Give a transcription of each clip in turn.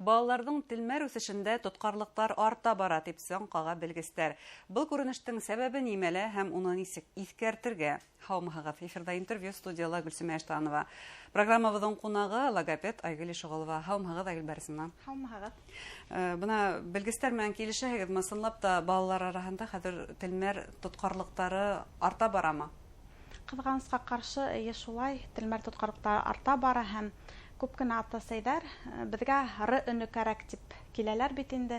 Балаларҙың телмәр үҫешендә тотҡарлыҡтар арта бара, тип саң ҡаға белгестәр. Был күренештең сәбәбе нимәлә һәм уны нисек иҫкәртергә? Һаумыһығыҙ! Эфирҙа интервью, студияла Гөлсөмә Аштанова. Программабыҙҙың ҡунағы — логопед Айгөл Ишығолова. Һаумыһығыҙ, Айгөл Бәрисовна! Һаумыһығыҙ! Бына белгестәр менән килешәһегеҙме, ысынлап та балалар араһында хәҙер телмәр тотҡарлыҡтары арта барамы? Ҡыҙғанысҡа ҡаршы, эйе, шулай, телмәр тотҡарлыҡтары арта бара, һәм күп кенә ата-әсәйҙәр беҙгә р өнө кәрәк тип киләләр бит инде.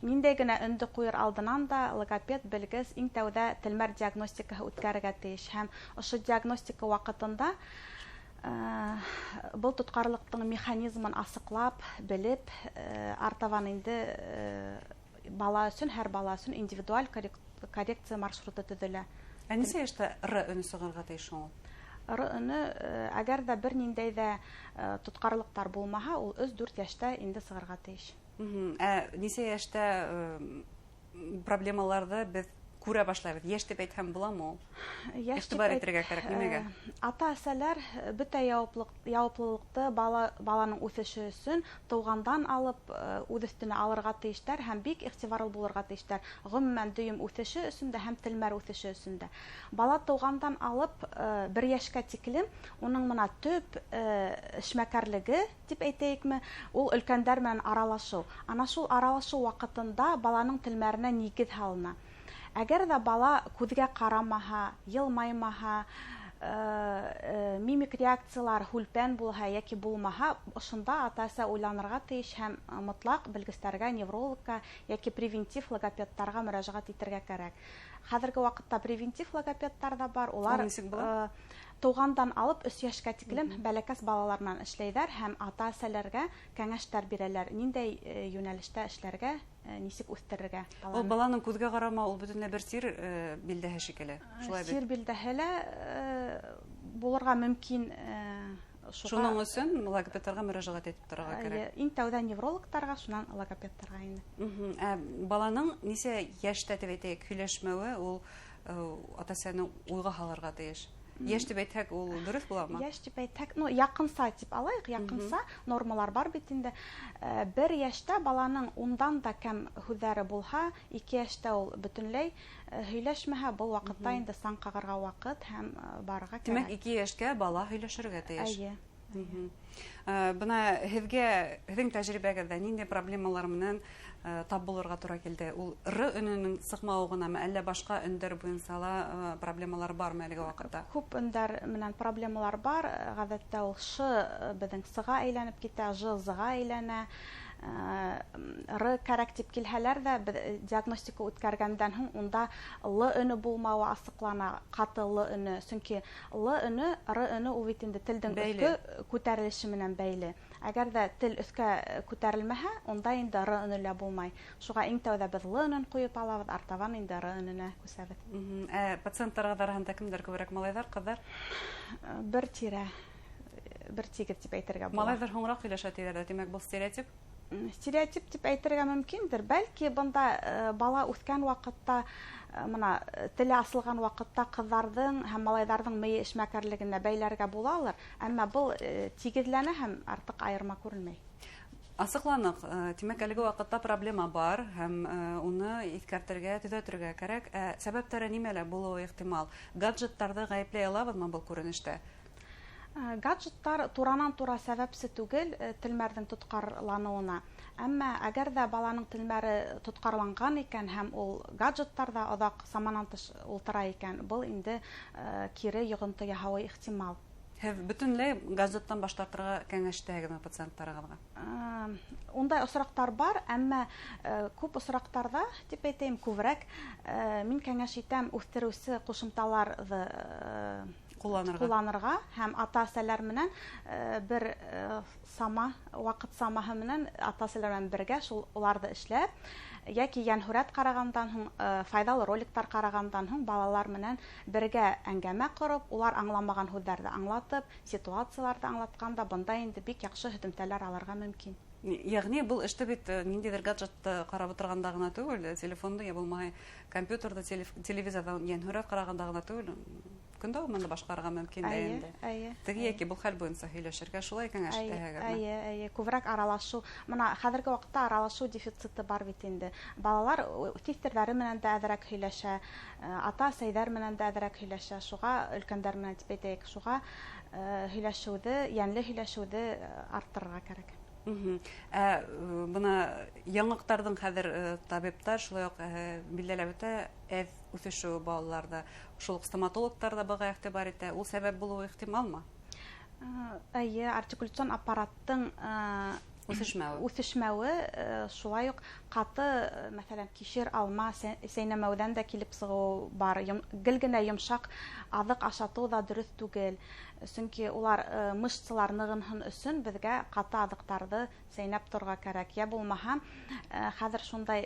Ниндәй генә өндө ҡуйыр алдынан да логопед белгес иң тәүҙә телмәр диагностикаһы үткәрергә тейеш, һәм ошо диагностика ваҡытында был тотҡарлыҡтың механизмын асыҡлап, белеп, артабан инде бала өсөн, һәр бала өсөн индивидуаль коррекция маршруты төҙөлә. Ә нисә йәштә р өнө сығырға тейеш һуң ул? Р өнө, әгәр ҙә бер ниндәй ҙә тотҡарлыҡтар булмаһа, ул 3-4 йәштә инде сығырға тейеш. Ә нисә йәштә проблемаларҙы беҙ күрә башлайбыҙ? Йәш тип әйтһәм буламы ул? Йәш тип Иғтибар итергә кәрәк нимәгә? Ата-әсәләр бөтә яуаплылыҡты баланың үҫеше өсөн тыуғандан алып үҙ өҫтөнә алырға тейештәр һәм бик иғтибарлы булырға тейештәр. Ғөмүмән, дөйөм үҫеше өсөн дә һәм телмәр үҫеше өсөн дә. Бала тыуғандан алып 1 йәшкә тиклем уның мына төп эшмәкәрлеге тип әйтәйекме, ул өлкәндәр менән аралашыу. Ана шул аралашыу ваҡытында баланың телмәренә нигеҙ һалына. Әгәр ҙә бала күҙгә ҡарамаһа, йылмаймаһа, мимик реакциялар һүлпән булһа йәки булмаһа, ошонда ата-әсә уйланырға тейеш һәм мотлаҡ белгестәргә, неврологка йәки превентив логопедтарға мөрәжәғәт итергә кәрәк. Хәҙерге ваҡытта превентив логопедтар ҙа бар. Улар Ул нисек була? Тыуғандан алып 3 йәшкә тиклем бәләкәс балалар менән эшләйҙәр һәм ата-әсәләргә кәңәштәр бирәләр. Ниндәй йүнәлештә эшләргә, нисек үҫтерергә Ул баланы. баланың күҙгә ҡарамау, ул бөтөнләй бер сир билдәһе шикелле. Шулай бит? Сир билдәһе лә булырға мөмкин, шуға Шуның өсөн логопедтарға мөрәжәғәт итеп торорға кәрәк. Иң тәүҙә неврологтарға, шунан логопедтарға инде. Ә баланың нисә йәштә тип әйтәйек һөйләшмәүе, ул ата-әсәне уйға һалырға тейеш. Йәш тип әйтһәк, ул дөрөҫ буламы? Йәш тип әйтһәк, ну, яҡынса тип алайыҡ, яҡынса нормалар бар бит инде. 1 йәштә баланың ундан да кәм һүҙҙәре булһа, 2 йәштә ул бөтөнләй һөйләшмәһә, был ваҡытта инде саң ҡағырға ваҡыт һәм барырға Тимәк, кәрәк. 2 йәшкә бала һөйләшергә тейеш. Эйе. Бына һеҙгә, һеҙҙең тәжрибәгеҙҙә ниндәй проблемалар менән тап булырға тура килде? Ул р өнөнөң сыҡмауы ғынамы, әллә башҡа өндәр буйынса ла проблемалар бармы әлеге ваҡытта? Күп өндәр менән проблемалар бар. Ғәҙәттә ул ш беҙҙең сыға әйләнеп китә, ж зға әйләнә. Р кәрәк тип килһәләр ҙә, беҙ диагностика үткәргәндән һуң унда л өнө булмауы асыҡлана, ҡаты л өнө. Сөнки л өнө, р өнө ул бит инде телдең Бәйле. өҫкө күтәрелеше менән бәйле. Әгәр ҙә тел өҫкә күтәрелмәһә, унда инде р өнө лә булмай. Шуға иң тәүҙә беҙ л өнөн ҡуйып алабыҙ, артабан инде р өнөнә күсәбеҙ. Ә пациенттарға араһында кемдәр күберәк, малайҙар, ҡыҙҙар? Бер тирә, бер тигеҙ тип әйтергә була. Малайҙар һуңыраҡ һөйләшә тиҙәр ҙә, тимәк, был стереотип? Стереотип тип әйтергә мөмкиндер. Бәлки бында бала үҫкән ваҡытта, мына теле асылған ваҡытта ҡыҙҙарҙың һәм малайҙарҙың мейе эшмәкәрлегенә бәйләргә булалыр, әммә был тигеҙләнә һәм артыҡ айырма күренмәй. Асыҡланыҡ, тимәк, әлеге ваҡытта проблема бар һәм уны иҫкәртергә, төҙәтергә кәрәк. Ә сәбәптәре нимәлә булыуы ихтимал? Гаджеттарҙы ғәйепләй алабыҙмы был күренештә? Гаджеттар туранан-тура сәбәпсе түгел телмәрҙең тотҡарланыуына. Әммә әгәр ҙә баланың телмәре тотҡарланған икән һәм ул гаджеттарҙа оҙаҡ саманан тыш ултыра икән, был инде кире йоғонто яһауы ихтимал. Һеҙ бөтөнләй гаджеттан баш тартырға кәңәш итәһегеҙме пациенттарығыҙға? Ундай осраҡтар бар, әммә күп осраҡтарҙа, тип әйтәйем, күберәк мин кәңәш итәм үҫтереүсе ҡушымталарҙы Ҡулланырға. ҡулланырға һәм ата-әсәләр менән бер сама, ваҡыт самаһы менән ата-әсәләр менән бергә шул уларҙы эшләп, йәки йәнһүрәт ҡарағандан һуң, файҙалы роликтар ҡарағандан һуң балалар менән бергә әңгәмә ҡороп, улар аңламаған һүҙҙәрҙе аңлатып, ситуацияларҙы аңлатҡанда бында инде бик яҡшы һөҙөмтәләр алырға мөмкин. Йәғни был эште бит ниндәйҙер гаджетты ҡарап ултырғанда ғына түгел, телефонды я булмаһа компьютерҙы, телевизорҙан йәнһүрәт ҡарағанда ғына түгел, көн дауамында башҡарырға мөмкин дә инде. Теге йәки был хәл буйынса һөйләшергә шулай кәңәш итәһегеҙме? Эйе, эйе, күберәк аралашыу. Бына хәҙерге ваҡытта аралашыу дефициты бар бит инде. Балалар тиҫтерҙәре менән дә әҙерәк һөйләшә, ата-әсәйҙәр менән дә әҙерәк һөйләшә, шуға өлкәндәр менән тип әйтәйек, шуға һөйләшеүҙе, йәнле һөйләшеүҙе арттырырға кәрәк. Бына яңаҡтарҙың хәҙер табиптар шулай уҡ билдәләп үтә, әҙ үҫешеүе балаларҙа. Шул уҡ стоматологтар ҙа быға иғтибар итә. Ул сәбәп булыуы ихтималмы? Эйе, артикуляцион аппараттың үҫешмәүе. Үҫешмәүе, шулай уҡ ҡаты, мәҫәлән, кишер, алма сәйнәмәүҙән дә килеп сығыу бар. Гел генә йомшаҡ аҙыҡ ашатыу ҙа дөрөҫ түгел. Сөнки улар мышцалар нығынһын өсөн беҙгә ҡаты аҙыҡтарҙы сәйнәп торорға кәрәк. Йә булмаһа, хәҙер шундай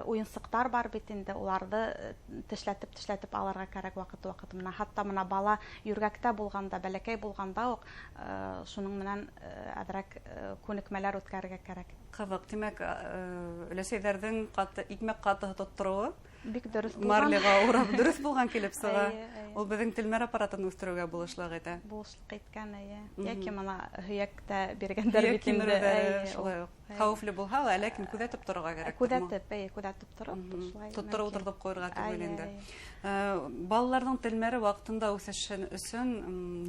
уйынсыҡтар бар бит инде, уларҙы тешләтеп-тешләтеп алырға кәрәк ваҡыт-ваҡыт. Мына хатта мына бала йүргәктә булғанда, бәләкәй булғанда уҡ шуның менән әҙерәк күнекмәләр үткәрергә кәрәк. Ҡыҙыҡ, тимәк, өләсәйҙәрҙең икмәк ҡатыһы тоттороуы бик дөрөҫ булған. Марлиға урап дөрөҫ булған килеп сыға. Эйе, эйе. Ул беҙҙең телмәр аппаратын үҫтереүгә булышлыҡ итә. Булышлыҡ иткән, эйе. Йәки мына һөйәк тә биргәндәр Һөйәк бит инде. кимереүҙәре, Эйе, шулай уҡ. эйе. Хәүефле булһа ла, ләкин күҙәтеп торорға кәрәк. Күҙәтеп, эйе, күҙәтеп тороп, шулай Тоттороп мөмкин. ултыртып ҡуйырға түгел Эйе, инде. эйе. Балаларҙың телмәре ваҡытында үҫешен өсөн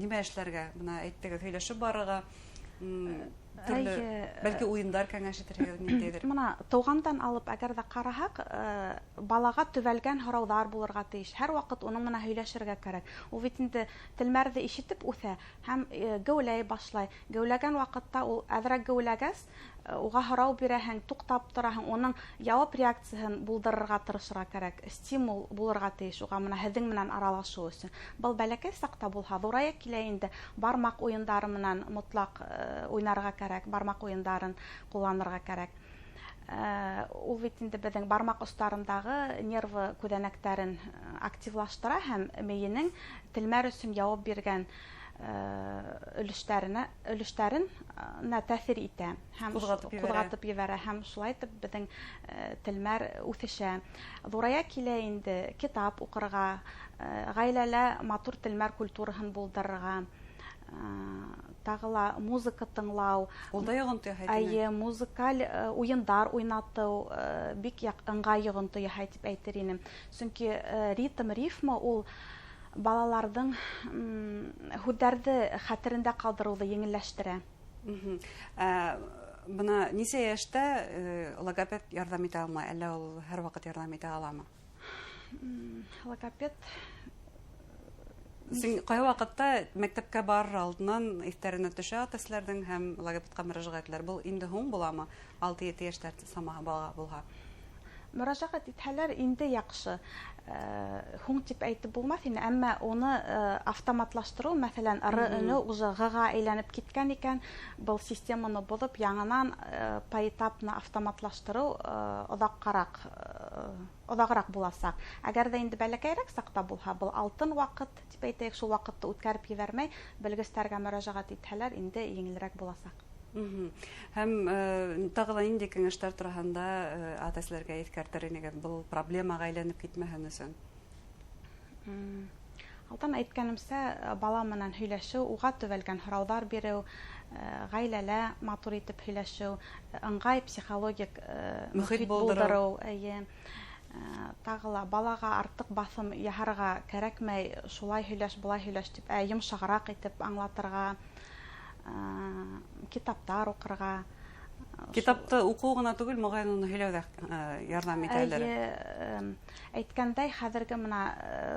нимә эшләргә? Бына әйттегеҙ, һөйләшеп барырға, төрлө, Эйе. бәлки уйындар кәңәш итерһегеҙ, ниндәйҙер. Мына тыуғандан алып, әгәр ҙә ҡараһаҡ, балаға төбәлгән һорауҙар булырға тейеш. Һәр ваҡыт уның менән һөйләшергә кәрәк. Ул бит инде телмәрҙе ишетеп үҫә һәм геүләй башлай. Геүләгән ваҡытта ул әҙерәк геүләгәс, уға һорау бирәһең, туҡтап тораһың, уның яуап реакцияһын булдырырға тырышырға кәрәк. Стимул булырға тейеш уға мына һеҙҙең менән аралашыу өсөн. Был бәләкәй саҡта булһа, ҙурая килә инде, бармаҡ уйындары менән мотлаҡ уйнарға кәрәк, бармаҡ уйындарын ҡулланырға кәрәк. Ул бит инде беҙҙең бармаҡ остарындағы нервы күҙәнәктәрен активлаштыра һәм мейенең телмәр өсөн яуап биргән өлөштәренә тәьҫир итә һәм Ҡуҙғатып ебәрә. ҡуҙғатып ебәрә һәм шулай итеп беҙҙең телмәр үҫешә. Ҙурая килә инде китап уҡырға, ғаиләлә матур телмәр культураһын булдырырға, тағы ла музыка тыңлау. Ул да йоғонто яһай, тимәк. Эйе, музыкаль уйындар уйнатыу бик ыңғай йоғонто яһай тип әйтер инем. Сөнки ритм, рифма ул балаларҙың һүҙҙәрҙе хәтерендә ҡалдырыуҙы еңелләштерә. Бына нисә йәштә логопед ярҙам итә алмай, әллә ул һәр ваҡыт ярҙам итә аламы? Логопед Син ҡай ваҡытта мәктәпкә барыр алдынан иҫтәренә төшә ата-әсәләрҙең һәм логопедҡа мөрәжәғәт итәләр. Был инде һуң буламы? Алты-ете йәштәр самаһы балаға булһа. Мөрәжәғәт итһәләр инде яҡшы. Һуң тип әйтеп булмаҫ ине, әммә уны автоматлаштырыу, мәҫәлән, р өнө уже г-ға әйләнеп киткән икән, был системаны боҙоп, яңынан поэтапно автоматлаштырыу оҙағыраҡ буласаҡ. Әгәр ҙә инде бәләкәйерәк саҡта булһа, был алтын ваҡыт тип әйтәйек, шул ваҡытты үткәреп ебәрмәй, белгестәргә мөрәжәғәт итһәләр, инде еңелерәк буласаҡ. Һәм тағы ла ниндәй кәңәштәр тураһында ата-әсәләргә иҫкәртер инегеҙ, был проблемаға әйләнеп китмәһен өсөн? Алдан әйткәнемсә, бала менән һөйләшеү, уға төбәлгән һорауҙар биреү, ғаиләлә матур итеп һөйләшеү, ыңғай психологик Мөхит мөхит булдырыу. булдырыу, эйе. Тағы ла балаға артыҡ баҫым яһарға кәрәкмәй, шулай һөйләш, былай һөйләш тип, йомшағыраҡ итеп аңлатырға, китаптар уҡырға. Китапты уҡыу ғына түгел, моғайын уны һөйләү ҙә ярҙам итәлер. Эйе, әйткәндәй, хәҙерге мына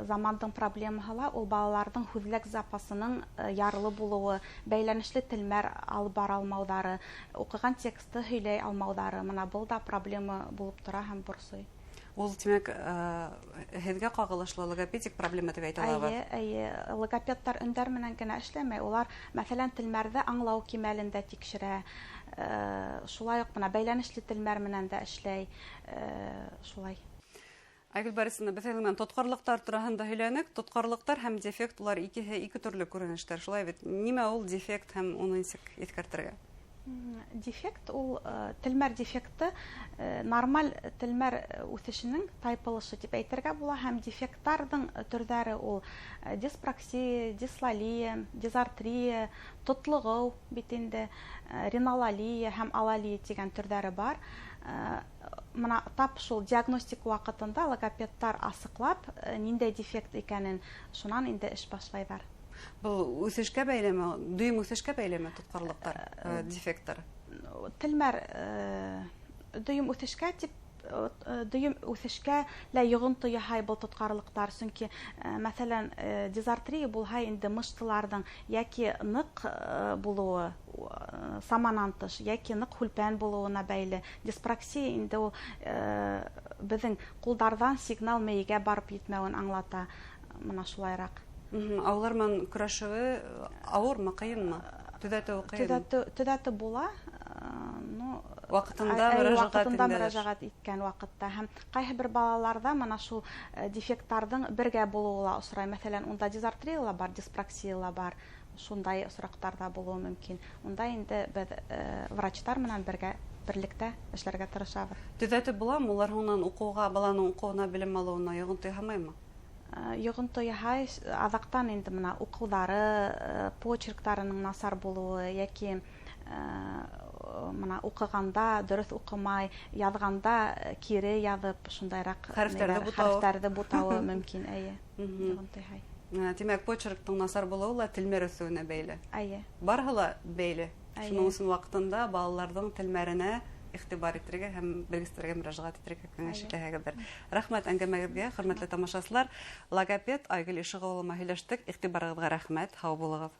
замандың проблемаһы ла ул балаларҙың һүҙлек запасының ярлы булыуы, бәйләнешле телмәр алып бара алмауҙары, уҡыған текстты һөйләй алмауҙары. Мына был да проблема булып тора һәм борсой. Ул, тимәк, һеҙгә ҡағылышлы логопедик проблема тип әйтә алабыҙ. Эйе, эйе. Логопедтар өндәр менән генә эшләмәй. Улар, мәҫәлән, телмәрҙе аңлау кимәлендә тикшерә. Шулай уҡ бына бәйләнешле телмәр менән дә эшләй, шулай. Айгөл Борисовна, беҙ һеҙҙең менән тотҡарлыҡтар тураһында һөйләнек. Тотҡарлыҡтар һәм дефект, улар икеһе ике төрлө күренештәр. Шулай бит? Нимә ул дефект һәм уны нисек иҫкәртергә? Дефект ул телмәр дефекты нормаль телмәр үҫешенең тайпылышы тип әйтергә була, һәм дефекттарҙың төрҙәре ул диспраксия, дислалия, дизартрия, тотлоғоу бит инде, ринолалия һәм алалия тигән төрҙәре бар. Мына тап шул диагностика ваҡытында логопедтар асыҡлап, ниндәй дефект икәнен, шунан инде эш башлайҙар. Был үҫешкә бәйлеме, дөйөм үҫешкә бәйлеме тотҡарлыҡтар, дефекттар? Телмәр дөйөм үҫешкә тип, дөйөм үҫешкә лә йоғонто яһай был тотҡарлыҡтар, сөнки, мәҫәлән, дизартрия булһа инде мышцаларҙың йәки ныҡ булыуы, саманан тыш, йәки ныҡ һүлпән булыуына бәйле. Диспраксия инде ул беҙҙең ҡулдарҙан сигнал мейегә барып етмәүен аңлата, мына шулайыраҡ. Ә улар менән көрәшеүе ауырмы, ҡыйынмы? Төҙәтеүе ҡыйынмы? Төҙәтеү була, ну, Ваҡытында мөрәжәғәт ваҡытында индерер. мөрәжәғәт иткән ваҡытта. Һәм ҡайһы бер балаларҙа мына шул дефекттарҙың бергә булыуы ла осрай. Мәҫәлән, унда дизартрия ла бар, диспраксия ла бар. Шундай осраҡтар ҙа булыуы мөмкин. Унда инде беҙ врачтар менән берлектә эшләргә тырышабыҙ. Төҙәтеп буламы? Улар һуңынан уҡыуға, баланың уҡыуына, белем алыуына йоғонто яһамаймы? Йоғонто яһай, аҙаҡтан инде мына уҡыуҙары, почерктарының насар булыуы, йәки мына уҡығанда дөрөҫ уҡымай, яҙғанда кире яҙып, шундайыраҡ Хәрефтәрҙе ниләр, бутауы. хәрефтәрҙе бутауы мөмкин, эйе. Йоғонто яһай. Тимәк, почерктың насар булыуы ла телмәр үҫеүенә бәйле. Эйе. Барыһы ла бәйле. Эйе. Шуның өсөн ваҡытында балаларҙың телмәренә иғтибар итергә һәм белгестәргә мөрәжәғәт итергә кәңәш итәһегеҙҙер. Рәхмәт әңгәмәгеҙгә, хөрмәтле тамашасылар. Логопед Айгөл Ишығолова һөйләштек. Иғтибарығыҙға рәхмәт. Һау булығыҙ.